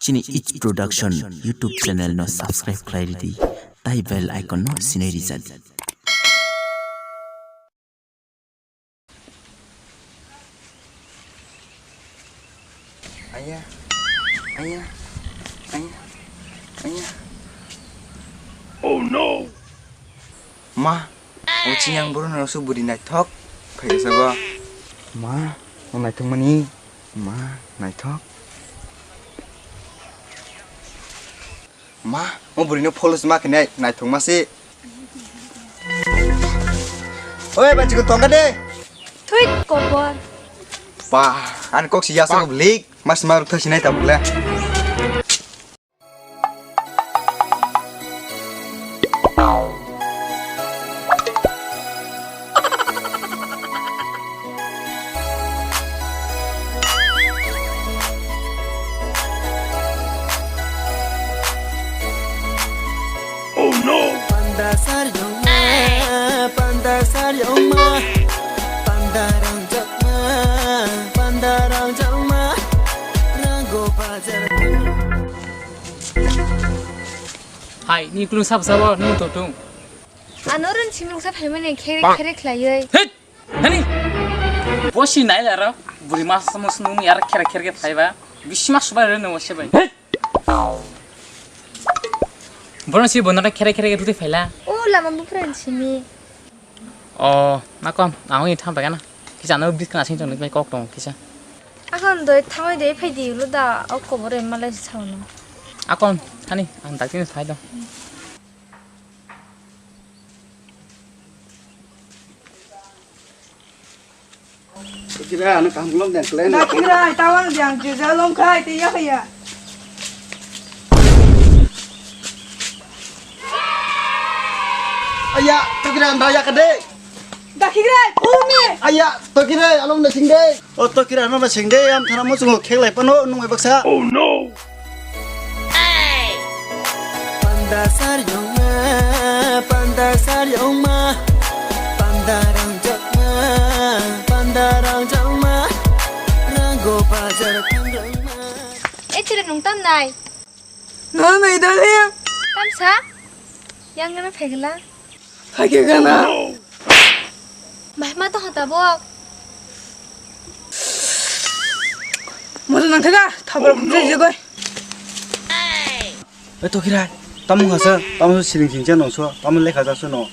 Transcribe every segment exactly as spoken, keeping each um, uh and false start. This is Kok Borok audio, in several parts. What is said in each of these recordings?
Chini H Production YouTube channel no subscribe khlai ridi, tai bell icon no sinai rijadi. Aya, aya, aya, aya. Oh no! Ma, o chiyang boro no su buri naithok. Phai sa go. Ma, o naithok mani. Ma, naithok. Ma, o buri no follow ma khnai, naithok ma se. Oi, bachiko tongka de. Thui kobor. Ba, ani kok si yasa ko blik, mas ma ruk thasinai ta bukle. Oh no! Panda sar yongma, panda sar yongma, panda rang jakma, panda rang jakma, rango bajar. Hai, ni kulung sab sabo, nung to tung. Ano ren simung sa phaimani khere khere khlaioi. Hit! Hani? Bosi nai laro, buri mas mas nung yar khere khere ke phaiba. Bisma subai re nung sebai. Hit! Bono si bonara khere khere ke ruti phaila. O lama bupran simi. O, nakon, ang uni thang paikha na. Kisa ano biskang asing chong nuknai kok tong kisa. Akon doi thangoi doi phai di ulo da, o kobor em malai si sao no. Akon, thani, ang dakti ni phai do. Kira ano kaham lom den kle na. Dakti rai, tawang jang je ja lom khai te ya ya. Aya, Tokira, anda ya kade. Dakigrai, umi. Aya, Tokira, along na singde. O Tokira, ano na singde, am thana mo chungo kheklai pano, nung baksa. Oh no. Panda sar yongma, panda sar yongma, panda rang jakma, panda rang jakma, rango bajar thang rangma. E chile nung tam nai. No, no, idol ya. Tamsa? Yang gana phegla. Phage gana. Mahma to hota bo. Moto nang thega, thabra bumse jegoi. E Tokira, tamo hasa, tamo siring singcha nongso, tamo lekha jaso no.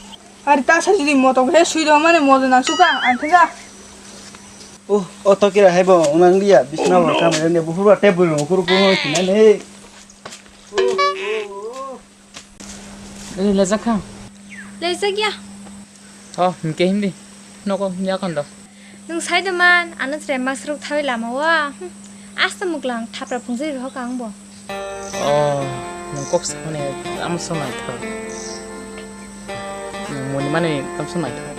Ari ta sa jodi moto he sui do mane moto nang suka, ang thega. Oh, o Tokira hai bo, unang dia, bisna bo kam dia, buhur ba tebul no kuru kuru sinai ne. Ini lejak kha? Lejak ya. Tho, hingke hindi. Noko hindi akan do. Nung sai do man, ano chwrai masruk thawi lama wa. Hmm. Asta muklang thapra phungsi rohok ang bo. Oh, nung kok sakmani tamo so naithok. Nung muni mani tamo so naithok.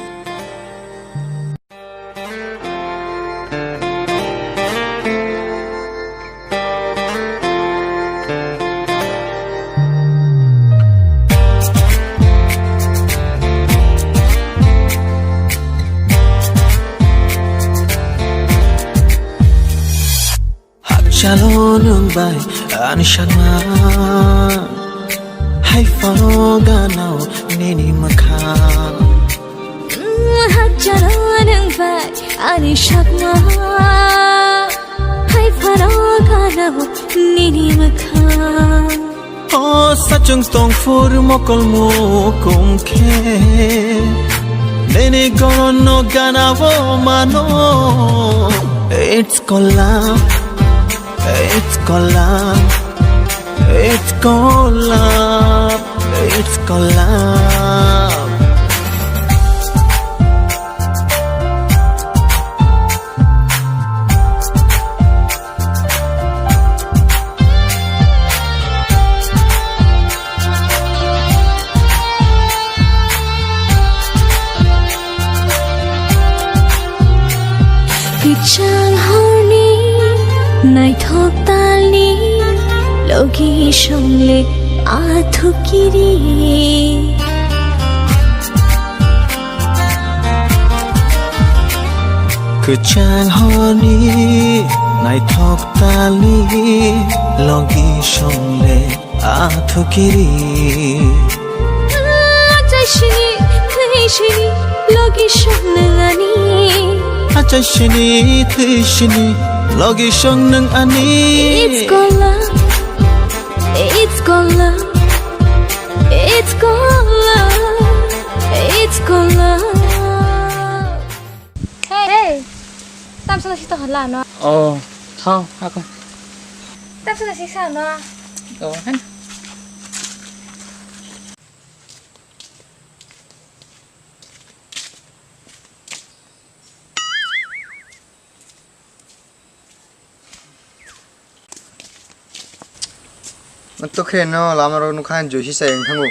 Hakchalo nwng bai ani sakma, hai phano ganao nini mwkhang. Hakchalo nwng bai ani sakma, hai phano ganao nini mwkhang. O sachung tongphuru mokol mukum khe, nini goron no gana o mano. It's called love, it's called love, it's called love, it's called love. Kwchang horni naithok talni logi songle athukiri. Kwchang horni naithok talni logi Songle athukiri. Achaishini, thwishini, logi songnang ani. Achaishini, thwishini, logi songnang ani. It's called love. It's called love. It's called love. It's called love. Hey, hey. Tamsa si to hala no. Oh, thau, ako. Tamsa si sa no. Oh, han. Tokhe no lama rok nukha joisi sai wng thango.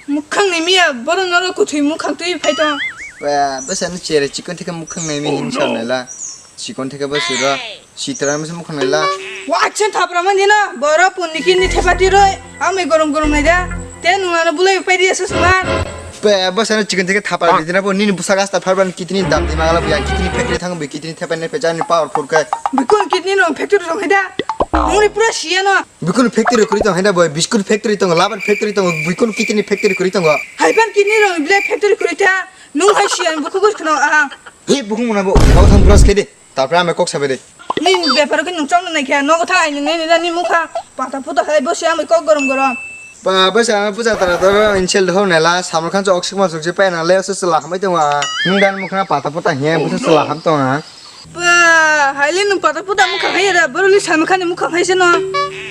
Mukhang ni miya borok norok kuthwi mukhang twi phai tong. Ba, bwsa no chere chikon theke mukhang nai mi hin sal naila. Chikon theke bwsura. Sitra misa mukhang naila. Wa action thapra man dina. Boro punni kini thepati roi. Amai gorom gorom naida. Te nungano bulai pai dia susman. Ba, bwsa no chikon theke thapra di dina bo nini bwsa gasta pharban kitini dam di magala buya kitini factory thang bi kitini thepai ne pejani powerful kai. Bikun kitni no factory rong haida. Muni pura siya no. Bikun factory kuri tong haida boy. Biscuit factory tongo, laban factory tongo, bikun kitini factory kuri tongo. Haipan kitni rong bile factory kuri ta. Nung hai siya buku gus khno aha. He buku muna bo. Kau thang brush khede. Tapra ame kok sabe de. Ni bepar ke nung chong nai kya. Nogo tha ai nung ne ni mukha. Pata puta hai bo siya mai kok gorom gorom. Ba, bwsa, bwsa tara tara insel de hor nela, samar khan chok sima chok je pai na le, se chwla hamai tongo. Nung dan mukha pata pata hiya, bwsa chwla ham tongo. Ba, haile nung pata pata mukha hai da, boroli samar khan mukha hai se no.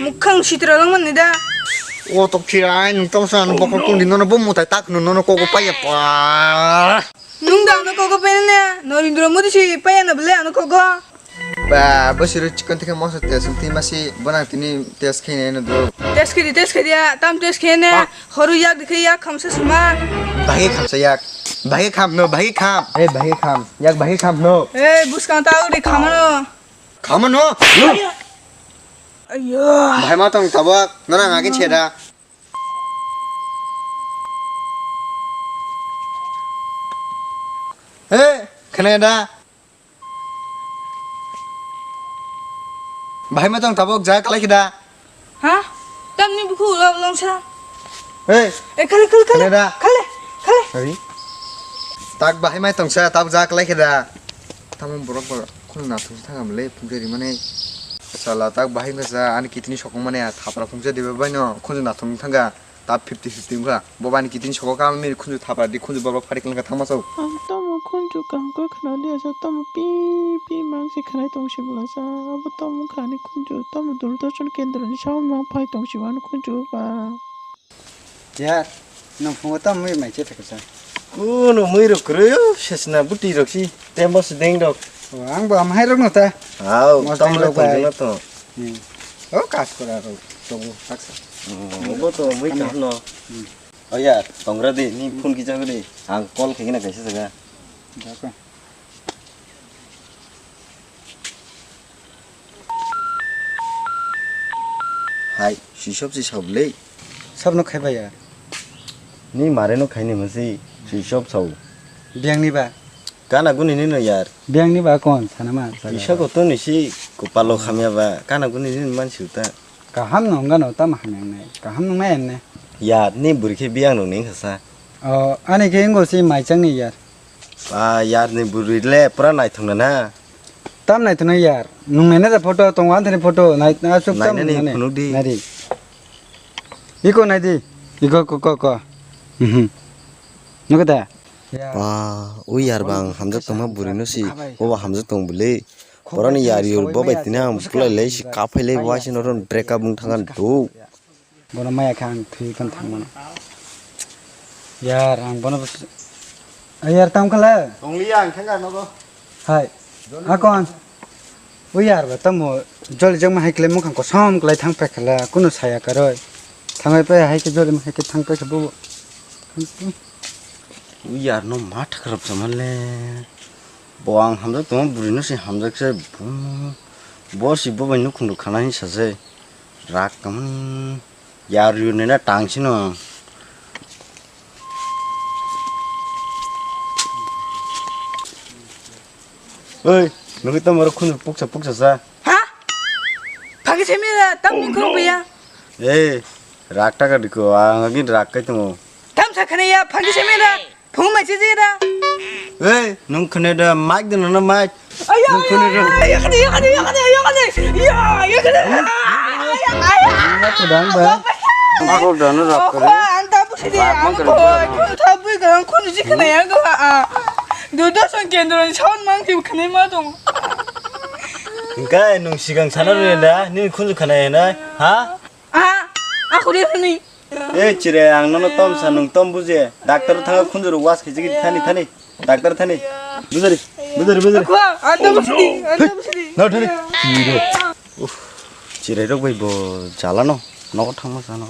Mukhang sitra lang man da. O to phirai nung to sa no bokol tong di no no bo mutai tak no no no kogo pai ya pa. Nung da no kogo pai ne, Narendra Modi si pai na bele ano kogo. Ba, bwswrwi chikon theke moso test wng twi masi, bono ang tini test khainai no do. Test khaidi, test khaidi, tam test khainai. Pak. Horu yak dikhe yak khamsa suma. Bahai khamsa yak. Bahai kham no, bahai kham. Eh, bahai kham. Yak bahai kham no. Eh, buskang ta uri khamano. Khamano. Ayo. Bahai ma tong tabak, nana ngaki cheda. Eh, khnai da. Bahai ma tong tabok ja kalai kida. Ha? Tamni buku ulo ulong sa. Hey. Eh, khale, khale, khale. Khale da. Khale, khale. Hari. Tak bahai mai tong sa, tabok ja kalai kida. Tamo borok borok. Khun na thung thang am le, phung khe ri mane. Sala tak bahai ma sa, ani kitni sokong mane, thapra phung sa diba bai no, khun na thung thang ga. Tap fifty fifty wngkha. Bo bani kitini soko kama miri khunju thapra di khunju borok phari khlengkha thangma sao. Ang tamo khunju kaham khe khna liya sa, tamo pi pi mang se khnai tong si bwla sa. Abo tamo wngkha ani khunju, tamo Doordarshan kendro ni sound mang phai tong si bo ani khunju ba. Yar, nwng phungo tamo mui mai che thaksa. Kuno mui rok kwrwi o, sesna buti rok si, tembo se deng rok. O, ang bo amhai rok no ta. Hao, mos tamo deng rok bai. Khunju na to. Hmm. O kas kora rok tongo taksa. Hmm, obo to mui kaham no. Hmm. O yar, tongra de, ni phone kisa de. Ang call khaigena kaisa jaga. Jakha. Hai, sisop si sablei. Sabno khaiba yar. Ni mare no khaini masi, sisop sao. Biyang ni ba. Gana guni ni no yar. Biyang ni ba kon sana ma. Kisa ko to ni si kopalo khamya ba, gana guni ni man si uta. Kaham no wngano tamo hamya wngnai. Kaham nwngnai enne. Yar ni bwrwi khe biyang rok ni wngkha sa. O, ani khe wngkha se maichang ni yar. Ba, yar ni bwrwi le pura naithok na na. Tam naithok na yar. Nung naina da photo tongo, anthani photo nai, aswk tam nainani nani. Phunuk di. Nari. Iko nai di. Iko ko ko ko. Mhm. Nukho da? Ba, o yar bang hamjak tongma bwrwi no si. Boba hamjak tong bwle. Boroni yar yur bo bai tini ang bulai lai si kaphai lai bo aisino ron break up wng thang do. Bono maya khe ang thwi khan thang mano. Yar ang bono bwswk, a yar tamo khala? Tongliya ang thang nogo. Hai. Akon. O yar ba tamo joli jang ma hai khlai mukhang kosom khlai thang pai khala kuno saya karoi. Thangai pai hai khe joli ma hai khe thang pai khe bo. O yar no ma thakrap sa man le. Bo ang hamjak tongo, bwrwi no se hamjak se, bo, bo se bo bai nukhung rok khana hinwi sa se, rak kamani, yar yur nina tang sino. Oi, nugui tamo oro khunju puksa puksa sa. Ha? Phagi se mera, tam ni khung paya. Ei, rak taka diko, ang agin rak kai tongo. Tam sa khane ya, phangi se mera. Phung mai se jera. Ei, nung khane da mic da na mic. Ayo, ayo, ayo, ayo, ayo, ayo, ayo, ayo, ayo, ayo, ayo, ayo, ayo, ayo, ayo, ayo, ayo. Nung na khudang ba. Bol da na rak kare. Ang ta busi de, ang ko, ko ta bui ga, ang ko ji khane ya ga. Durdoshan kendro ni sound mang ti khane ma tong. Engkai nung sigang sana rw da, nini khunju khana ya na, ha? Ah, aku dia ni. Eh, chire, ang nono tom sa, nung tom buje. Daktar thanga khunju rw was khiji thani, thani. Daktar thani. Bujari, bujari, bujari. Aku, anda mesti, anda mesti. No, thani. Chire. Uff, chire rok bai bo jala no. Nogo thangma sana.